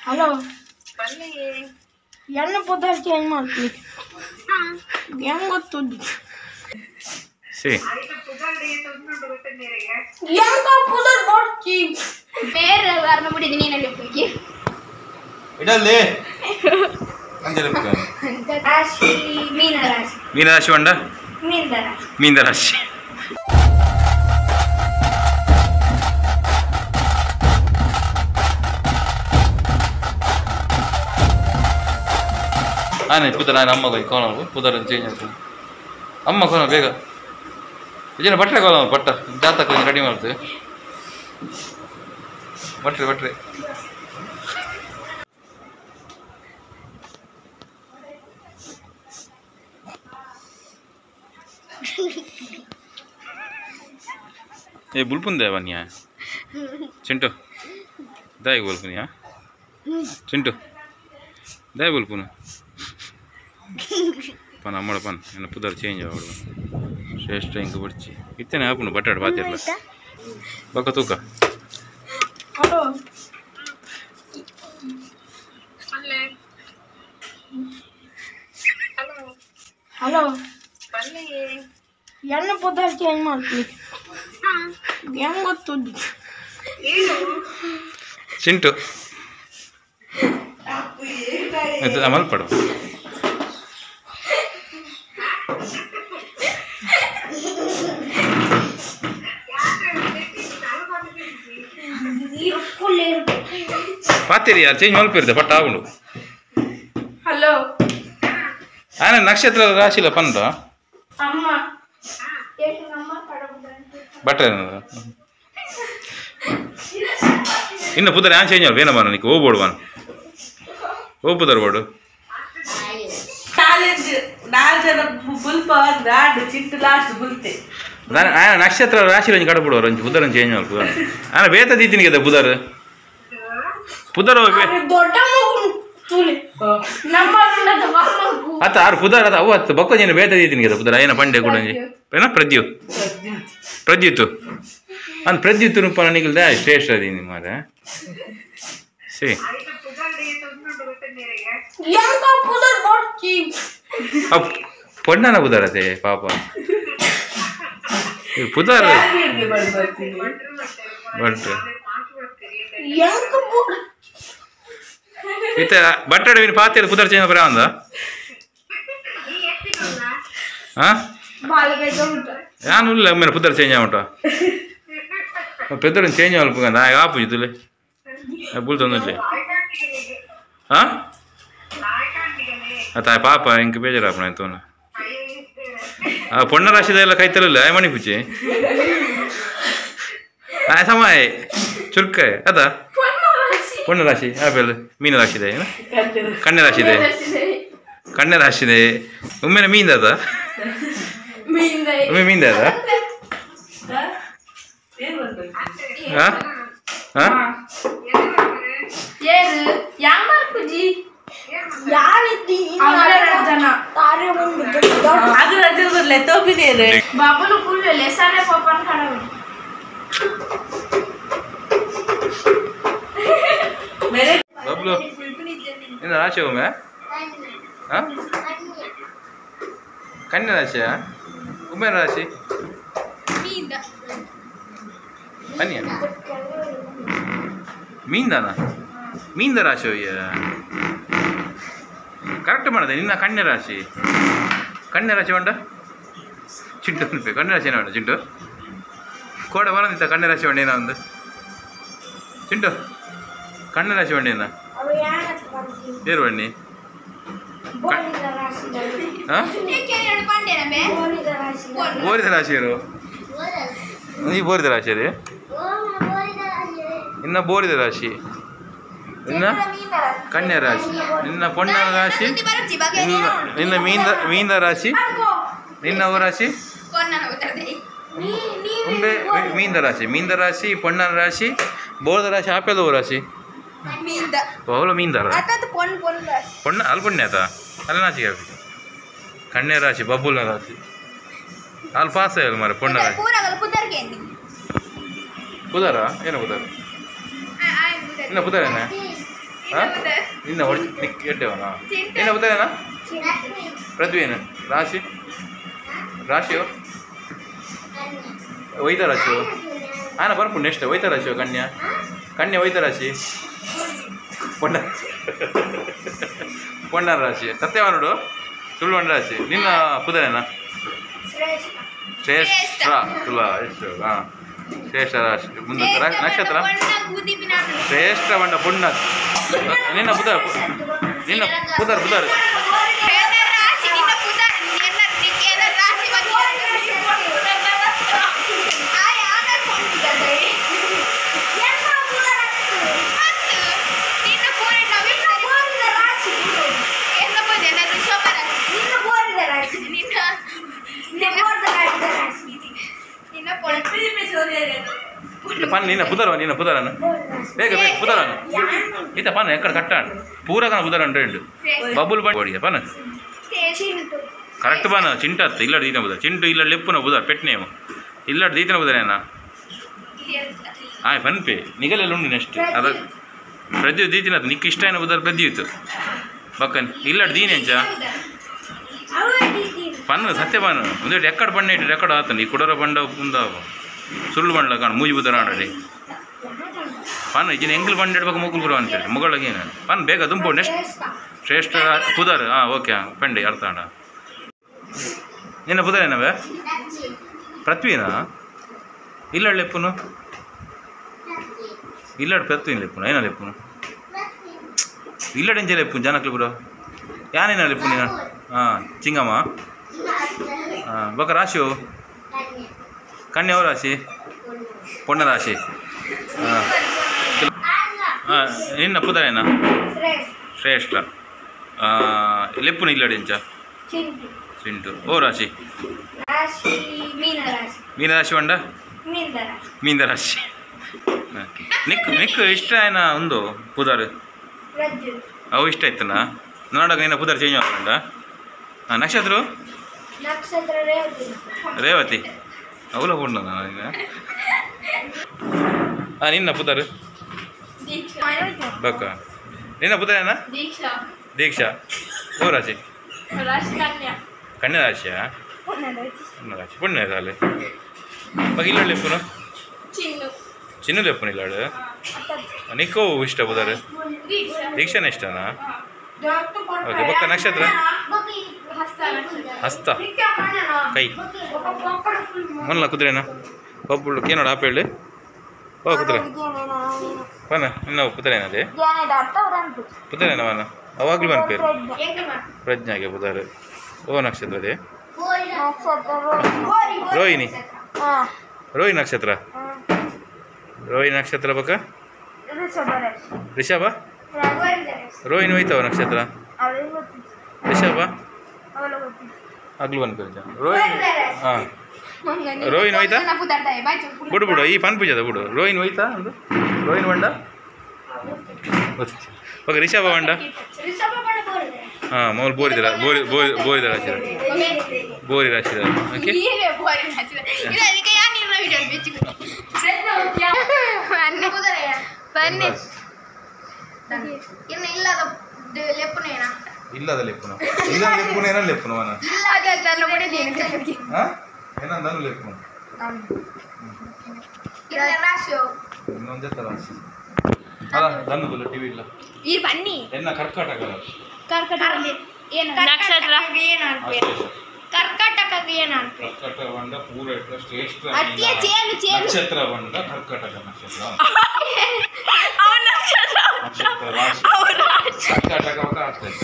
Hello ಎಣ್ಣೆ ಪುದರ್ change ಮಾಡ್ತೀನಿ ಹೆಂಗ್ ಗೊತ್ತು ಸಿ ಎಂಕ ಪುದರ್ ಬರ್ತಿ ಬೇರೆ ವಾರನ ಮುಡಿದಿ ನೀನಲ್ಲಿ ಪುಂಗಿ ಇಡಲ್ಲಿ ಅಂಜಲಿ ರಾಶಿ ಮೀನ ರಾಶಿ ಮೀನ ರಾಶಿ వండ ಮೀನ ರಾಶಿ ಮೀನ ರಾಶಿ ಆನೆ ಪುದರ್ ಆನೆ ಅಮ್ಮ ಕೋಣ ಪುದರ್ ಚೇಂಜ್ ಆಗ್ತದೆ ಅಮ್ಮ ಕೋಣ ಬೇಗ ಇದೇನು ಬಟ್ರೆ ಕೋಣ ಬಟ್ಟ ಜಾತಕ ರೆಡಿ ಮಾಡ್ತೀವಿ ಬಟ್ರೆ ಬಟ್ರೆ ಏ ಬುಲ್ಪುಂದೆ ಬನ್ನಿಯ ಚಿಂಟು ದಾಯಿಗೆ ಬುಲ್ಪುನಿಯಾ ಚಿಂಟು ದಾಯಿ ಬುಲ್ಪುನು ಪನ್ ಅಮ್ಮಡ ಪನ್ ಎನ್ನ ಪುದರ್ ಚೇಂಜ್ ಆವಡು ಶ್ರೇಷ್ಠ ಇಂಕ ಬಡ್ಚಿ ಇತ್ತನೆ ಆಪುಂಡು ಬಟಾಡು ಬಾತಿರ್ಲ ಬೊಕ್ಕ ತೂಕ ಹಲೋ ಹಲೋ ಎಣ್ಣೆ ಪುದರ್ ಚೇಂಜ್ ಮಾಡ್ತೀನಿ ಹೆಂಗ್ ಗೊತ್ತು ಚಿಂಟು ಮಲ್ಪಡು ಪಾತಿರಿ ಚೇಂಜ್ ಮಲ್ಪಿರ್ದೆ ಪಟ್ಟ ಆಗುಂಡು ಹಲೋ ಆನೆ ನಕ್ಷತ್ರ ರಾಶಿಲ ಪಂಡ ಅಮ್ಮ ಬಟ್ರೆ ಇನ್ನು ಪುದರ್ ಯಾನ್ ಚೇಂಜ್ ಅಲ್ವ ಏನಮ್ಮ ನಿಕ್ ಓ ಬೋಡು ಓ ಪುದರ್ ಬೋಡು ನಕ್ಷತ್ರ ರಾಶಿ ಒಂಜಿ ಕಡಪುಡುವರು ಒಂಜಿ ಪುದರ್ ಚೇಂಜ್ ಮಲ್ಪು ಆನೆ ಬೇತ ದೀತಿನಿಗೆ ಪುದರ್ ಪುದರ್ ಅತ್ತ ಆರು ಪುದರ್ ಅದ ಅವು ಅತ್ತ ಬೊಕ್ಕ ಜನ ಬೇತ ದೀತಿನಿಗೆ ಪುದರ್ ಏನ ಪಂಡೆ ಕೂಡ ಏನ ಪ್ರದ್ಯು ಪ್ರದ್ಯುತ್ ಅಂದ್ ಪ್ರದ್ಯುತ್ ರೂಪ ನಿಗಲ್ದ ಶ್ರೇಷ್ಠ ದೀನಿ ಮಾರೆ ಸಿ ಪೊಣ್ಣನ ಪುದರ್ ಅದೇ ಪಾಪ ಪುದರ್ ಬಟ್ ಇತ್ತ ಬಟ್ಟಡ ಮೀನು ಪಾತಿರ ಪುದರ್ ಚೇಂಜ್ ಬರ ಅಂದ ಯಾನು ಇಲ್ಲ ಒಮ್ಮೆ ಪುದರ್ ಚೇಂಜ್ ಆವುಂಟ ಪೆದ್ದರ್ ಚೇಂಜ್ ಮಲ್ಪುಗಂದ ಆಪು ಇದ್ದುಲೆ ಬುಲ್ತೊಂದಿಲ್ಲ ಹಾಂ ಅತ್ತ ಪಾಪ ಇಂಕ ಬೇಜಾರಾಪಣ ಆಯ್ತು ಆ ಪೊಣ್ಣ ರಾಶಿದ ಎಲ್ಲ ಕೈತರಲ್ಲ ಆಯ್ ಮಣಿ ಪುಚ್ಚಿ ಆ ಸಮಯ ಚುರ್ಕ ಅದ ಪೊಣ್ಣ ರಾಶಿ ಆಪೇಲ್ ಮೀನ ರಾಶಿ ಇದೆ ಕಣ್ಣೆ ರಾಶಿ ಇದೆ ಕಣ್ಣೆ ರಾಶಿ ಇದೆ ಒಮ್ಮೆನೆ ಮೀನ್ದ ಅದ ಒಮ್ಮೆ ಮೀನ್ದ ಅದ ಹಾಂ ಬಬ್ಲು ನಿನ್ನ ರಾಶಿ ಒಮ್ಮೆ ಕನ್ಯಾ ರಾಶಿಯಾ ಉಮ್ಮೆ ರಾಶಿ ಕನ್ಯಾ ಮೀನ್ದಾನ ಮೀನ್ದ ರಾಶಿ ಒಯ್ಯ ಕರೆಕ್ಟ್ ಮಾಡಿದೆ ನಿನ್ನ ಕನ್ಯಾ ರಾಶಿ ಕನ್ಯಾ ರಾಶಿ ಉಂಡ ಚಿಂಟು ಅನ್ಪೆ ಕನ್ಯಾ ರಾಶಿ ಏನೋ ಚಿಂಟು ಕೋಡ ಬರಂದಿತ್ತ ಕನ್ಯಾ ರಾಶಿ ಉಂಡ ಏನೋ ಒಂದು ಚಿಂಟು ಕಣ್ಣ ರಾಶಿ ಉಂಡೇನ ಏರು ಬಣ್ಣಿ ಬೋರಿದ ರಾಶಿಯರು ನೀ ಬೋರಿದ ರಾಶಿ ಅದೇ ಇನ್ನ ಬೋರಿದ ರಾಶಿ ನಿನ್ನ ಕನ್ಯಾ ರಾಶಿ ನಿನ್ನ ಪೊಣ್ಣ ರಾಶಿ ನಿನ್ನ ಮೀನ ಮೀನ ರಾಶಿ ನಿನ್ನ ರಾಶಿ ಉಂಬೆ ಮೀನ ರಾಶಿ ಮೀನ ರಾಶಿ ಪೊಣ್ಣನ ರಾಶಿ ಬೋರ್ದ ರಾಶಿ ಆಪೆದ ರಾಶಿ ಅವಳು ಮೀನ್ದಾರ ಪೊಣ್ಣ ಅಲ್ಲಿ ಪುಣ್ಯ ಆತ ಅಲ್ಲ ನಾಚಿಗೆ ಆಪಿ ಕನ್ಯಾ ರಾಶಿ ಬಬ್ಬುಲ ರಾಶಿ ಅಲ್ಲಿ ಪಾಸ್ ಆಯಲ್ಲ ಮಾರೆ ಪೊಣ್ಣ ರಾಶಿ ಪುದರ ಏನು ಪುದರ್ ಇಲ್ಲ ಪುದರ್ ಏನ ನಿನ್ನ ಎಡ್ಡೆವನಾ ನಿನ್ನ ಉದಯನಾ ಪೃಥ್ವಿನ ರಾಶಿ ರಾಶಿಯೋ ಒಯ್ದ ರಾಶಿಯೋ ಆನ ಬರ್ಪು ನೆಕ್ಸ್ಟ್ ಒಯ್ತ ರಾಶಿಯೋ ಕನ್ಯಾ ಕನ್ಯಾ ಒಯ್ತ ರಾಶಿ ಪೊಣ್ಣ ಪೊಣ್ಣನ ರಾಶಿ ಸತ್ಯವಾನುಡು ಸುಳ್ಳು ರಾಶಿ ನಿನ್ನ ಪುದರೇನಾ ಶ್ರೇಷ್ಠ ತುಲಾ ಎಷ್ಟು ಹಾಂ ಶ್ರೇಷ್ಠ ರಾಶಿ ಮುಂದೆ ನಕ್ಷತ್ರ ಶ್ರೇಷ್ಠ ಬಣ್ಣ ಪುಣ್ಣ ನಿನ್ನ ಪುದರ್ ನಿನ್ನ ಪುದರ್ ಪುದರ್ ಪನ್ ನಿನ್ನ ಪುದರವ ನಿನ್ನ ಪುದರನ ಬೇಗ ಬೇಗ ಪುದರನ ಈತ ಪನ್ ಎಕ್ಕಡ ಕಟ್ಟಾಣ ಪೂರಕನ ಪುದರ ಉಂಟು ಬಬುಲ್ ಬಣ್ಣ ಪನ್ ಕರೆಕ್ಟ್ ಪಾನ ಚಿಂಟ ಅತ್ತ ಇಲ್ಲಡ್ ದೀತನ ಬುದರ್ ಚಿಂಟು ಇಲ್ಲ ಲೆಪ್ಪುನ ಬುದರ್ ಪೆಟ್ನೇಮ ಇಲ್ಲಡ್ ದೀತನ ಬುದರೇನ ಆಯ್ ಪನ್ಪೆ ನಿಗಲೆಲ್ಲ ಉಂಡು ನೆಕ್ಸ್ಟ್ ಅದ ಪ್ರದ್ಯುತ್ ದೀತಿನ ನಿಕ್ಕ ಇಷ್ಟ ಏನ ಬುದರ್ ಪ್ರದ್ಯುತ್ ಬಕ್ಕನ್ ಇಲ್ಲಡ್ ದೀನೆಂಚ ಪನ್ನು ಸತ್ಯ ಪಾನು ಒಂದೇಟು ಎಕ್ಕಡ ಬಣ್ಣ ಇಟ್ಟು ರೆಕಾರ್ಡ್ ಆತನ ಈ ಕುಡರ ಬಂಡ ಮುಂದ ಸುಳ್ಳು ಬಂಡ್ಲ ಕಾಣು ಮೂಜಿ ಬುದರ ಆಡಲಿ ಪನ್ ಇಜಿನ ಎಂಗ್ಲ್ ಬಂಡ ಇಡ್ಬೇಕು ಮುಗುಲ್ ಗುರು ಅಂತೇಳಿ ಮುಗಳಗೇನು ಪನ್ ಬೇಗ ದುಂಪು ನೆಕ್ಸ್ಟ್ ಶ್ರೇಷ್ಠ ಪುದರ್ ಹಾಂ ಓಕೆ ಹಾಂ ಪಂಡಿ ಅರ್ಥ ಅಣ್ಣ ನಿನ್ನ ಪುದರ್ ಏನವೇ ಪೃಥ್ವಿನಾ ಇಲ್ಲಡ್ ಲೆಪ್ಪುನು ಇಲ್ಲಡ್ ಪೃಥ್ವಿನ ಲೆಪ್ಪುನು ಏನ ಲೆಪ್ಪುನು ಇಲ್ಲಡ್ ಎಂಚ ಲೆಪ್ಪು ಜನಕ್ಲು ಬುಡ ಯಾನೇನ ಲೆಪ್ಪು ನೀನು ಹಾಂ ಚಿಂಗಮ್ಮ ಹಾಂ ಬೊಕ ರಾಶಿಯು ಕನ್ಯಾ ಯಾವ ರಾಶಿ ಪೊಣ್ಣ ರಾಶಿ ಹಾಂ ಹಾಂ ನಿನ್ನ ಪುದರೇನಾ ಶ್ರೇಷ್ಠ ಲೆಪ್ಪುನ ಇಲ್ಲಡಿ ಎಂಚ ಚಿಂಟು ಓ ರಾಶಿ ಮೀನರಾಶಿ వంಡ ಮೀನರಾಶಿ ನಿಕ್ ನಿಕ್ ಇಷ್ಟ ಏನ ಒಂದು ಪುದರ್ ಅವು ಇಷ್ಟ ಆಯ್ತನಾ ನೋಡಕ ನಿನ್ನ ಪುದರ್ ಚೇಂಜ್ ಆಗ್ತಂಡ ಹಾಂ ನಕ್ಷತ್ರ ರೇವತಿ ಅವಲ ಪುಣ್ಣ ಹಾಂ ನಿನ್ನ ಪುದರ್ ಬಕ್ಕ ನಿನ್ನ ಪುದರೇನಾ ದೀಕ್ಷಾ ಓ ರಾಶಿ ಕನ್ಯಾ ರಾಶಿಯಾ ರಾಶಿ ಪುಣ್ಯ ಸಾಲೆ ಬಾಕಿ ಇಲ್ಲಾಡು ಲೆಪ್ಪುನು ಚಿನ್ನು ಲೆಪ್ಪುನು ಇಲ್ಲಾಡು ನಿಕ್ಕೋ ಇಷ್ಟ ಪುದರ್ ದೀಕ್ಷಾನೇ ಇಷ್ಟನಾ ಓಕೆ ಬೊಕ್ಕ ನಕ್ಷತ್ರ ಹಸ್ತ ಕೈ ಮೊನ್ಲ ಕುದುರೆನಾ ಒಬ್ಬಳು ಕೇನೋಡ ಆಪೇಳು ಓ ಕುದುರೆ ವನ ನಿನ್ನ ಕುದುರೆನದೇ ಕುದುರೆನ ವನ ಅವಾಗಲೂ ಬನ್ಪೇರು ಪ್ರಜ್ಞಾಗೆ ಪುದರ್ ಓ ನಕ್ಷತ್ರದೇ ರೋಹಿಣಿ ರೋಹಿಣಿ ನಕ್ಷತ್ರ ರೋಹಿಣಿ ನಕ್ಷತ್ರ ಬಕ್ಕ ರಿಷಭ ರೋಹಿಣಿ ಹೋಯ್ತವ ನಕ್ಷತ್ರ ರಿಷಭ ಆಗ್ಲು ಬನ್ಪೇರು ರೋಹಿಣಿ ಹಾಂ ರೋಹಿಣಿ ಹೋಯ್ತಾ ಬಿಡು ಬಿಡು ಈ ಪನ್ ಪೂಜದ ಬಿಡು ರೋಹಿಣಿ ಹೋಯ್ತಾ ಅಂದು ರೋಹಿಣಿ ಬಂಡ ಓಕೆ ರಿಷಭ ಬಂಡ ಹಾಂ ಮೌಲ್ ಬೋರಿದರ ಬೋರಿ ಬೋರಿ ಬೋರಿದ ರಾಶಿ ಬೋರಿ ರಾಶಿ ಓಕೆ ಇಲ್ಲದ ಲೆಪ್ಪುನ ಇಲ್ಲದ ಲೆಪ್ಪುನ ಏನೋ ಲೆಪ್ಪುನ ವನ ಹಾಂ ಏನಂದನು ಲೆಪ್ಪುನ ಇನ್ನೊಂದೇ ತರ ರಾಶಿ ಅಲ್ಲ ದನ್ನದಲ್ಲ ಟಿವಿ ಇಲ್ಲ ಈ ಬನ್ನಿ ಎನ್ನ ಕರ್ಕಾಟಕ ರಾಶಿ ಕರ್ಕಾಟಕ ಏನು ನಕ್ಷತ್ರ ಏನು ಅನ್ಪೇರು ಕರ್ಕಾಟಕ ಏನು ಅನ್ಪೇರು ಕರ್ಕಾಟಕ ಬಂಡ ಪೂರ ಇಟ್ಲ ಶ್ರೇಷ್ಠ ಅತ್ತಿಯ ಚೇಲು ಚೇಲು ನಕ್ಷತ್ರ ಬಂಡ ಕರ್ಕಾಟಕ ನಕ್ಷತ್ರ ಅವನ ನಕ್ಷತ್ರ ನಕ್ಷತ್ರ ರಾಶಿ ಕರ್ಕಾಟಕ ಅಂತ ಆಗ್ತದೆ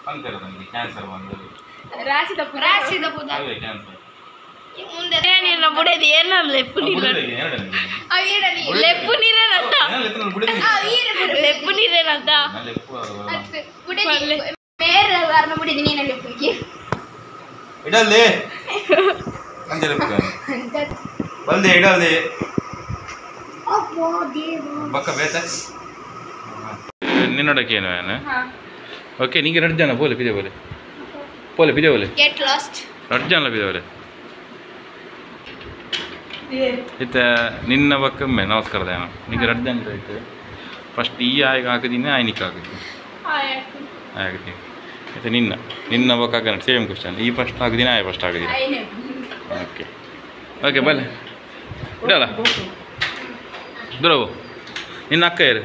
ಅಂತಾರೆ ನನಗೆ ಕ್ಯಾನ್ಸರ್ ಬಂದು ರಾಶಿದ ರಾಶಿದ ಪುದ ಅದೇ ಕ್ಯಾನ್ಸರ್ ಮುಂದೆ ನಿನ್ನ ಬುಡೇದಿ ಏನ ಲೆಪ್ಪು ನೀರ ಲೆಪ್ಪು ನೀರೇನಂತ ಲೆಪ್ಪು ನೀರೇನಂತ ಇಡಲ್ಲಿ ಬಲ್ದೆ ಇಡಲ್ದೆ ಬಕ್ಕ ಬೇತ ನಿನ್ನೊಡಕ್ಕೆ ಏನು ಓಕೆ ನಿಂಗೆ ಎರಡು ಜನ ಬೋಲೆ ಪಿದೆ ಬೋಲೆ ಬೋಲೆ ಪಿದೆ ಬೋಲೆ ಗೆಟ್ ಲಾಸ್ಟ್ ಎರಡು ಜನ ಪಿದೆ ಬೋಲೆ ಇತ್ತ ನಿನ್ನ ಬಕ್ಕಮ್ಮೆ ನಮಸ್ಕಾರ ದೇನ ನಿಂಗೆ ಎರಡು ಜನ ಇತ್ತು ಫಸ್ಟ್ ಈ ಆಯಗ ಹಾಕಿದ್ದೀನಿ ಆಯ್ನಿಕ್ ಹಾಕಿದ್ದೀನಿ ಹಾಕಿದ್ದೀನಿ ಆಯ್ತಾ ನಿನ್ನ ನಿನ್ನ ಬೊಕ್ಕ ಸೇಮ್ ಕ್ವಶನ್ ಈ ಫಸ್ಟ್ ಹಾಕಿದ್ದೀನಿ ಆಯ್ ಫಸ್ಟ್ ಹಾಕಿದ್ದೀನಿ ಓಕೆ ಓಕೆ ಬಲೆ ಇಡಲ್ಲ ದೂರವು ನಿನ್ನ ಅಕ್ಕ ಇರು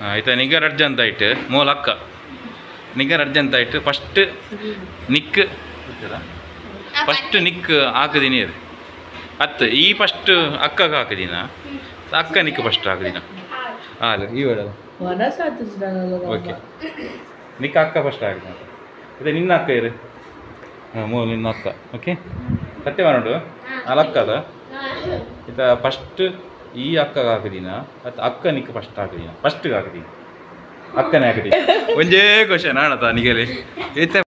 ಆಯ್ತಾ ನಿಗ ರಡ್ಜ್ ಅಂತ ಇಟ್ಟು ಮೂಲ ಅಕ್ಕ ನಿಗ ರಡ್ಜ್ ಅಂತ ಇಟ್ಟು ಫಸ್ಟ್ ನಿಕ್ ಫಸ್ಟ್ ನಿಕ್ ಹಾಕಿದೀನಿ ಅದು ಅತ್ತು ಈ ಫಸ್ಟ್ ಅಕ್ಕಗೆ ಹಾಕಿದೀನ ಅಕ್ಕ ನಿಕ್ ಫಸ್ಟ್ ಹಾಕಿದೀನ ಅಲ್ಲ ಈ ಹೇಳಲ್ಲ ಓಕೆ ನಿಕ್ಕ ಅಕ್ಕ ಫಸ್ಟ್ ಹಾಕಿದ ಅದೇ ನಿನ್ನ ಅಕ್ಕ ಇರು ಹಾಂ ಮೂಲ ನಿನ್ನ ಅಕ್ಕ ಓಕೆ ಸತ್ಯ ಮಾಡೋಡು ಅಲ್ಲ ಅದ ಆಯ್ತಾ ಫಸ್ಟ್ ಈ ಅಕ್ಕಗೆ ಹಾಕಿದೀನ ಮತ್ತು ಅಕ್ಕ ನಿಕ್ ಫಸ್ಟ್ ಹಾಕಿದೀನ ಫಸ್ಟ್ಗೆ ಹಾಕಿದೀನಿ ಅಕ್ಕನೇ ಹಾಕಿದೀನಿ ಒಂದೇ ಕ್ವಶನ್ ಆಣತ ನಿಗಲಿ ಇತ್ತೆ.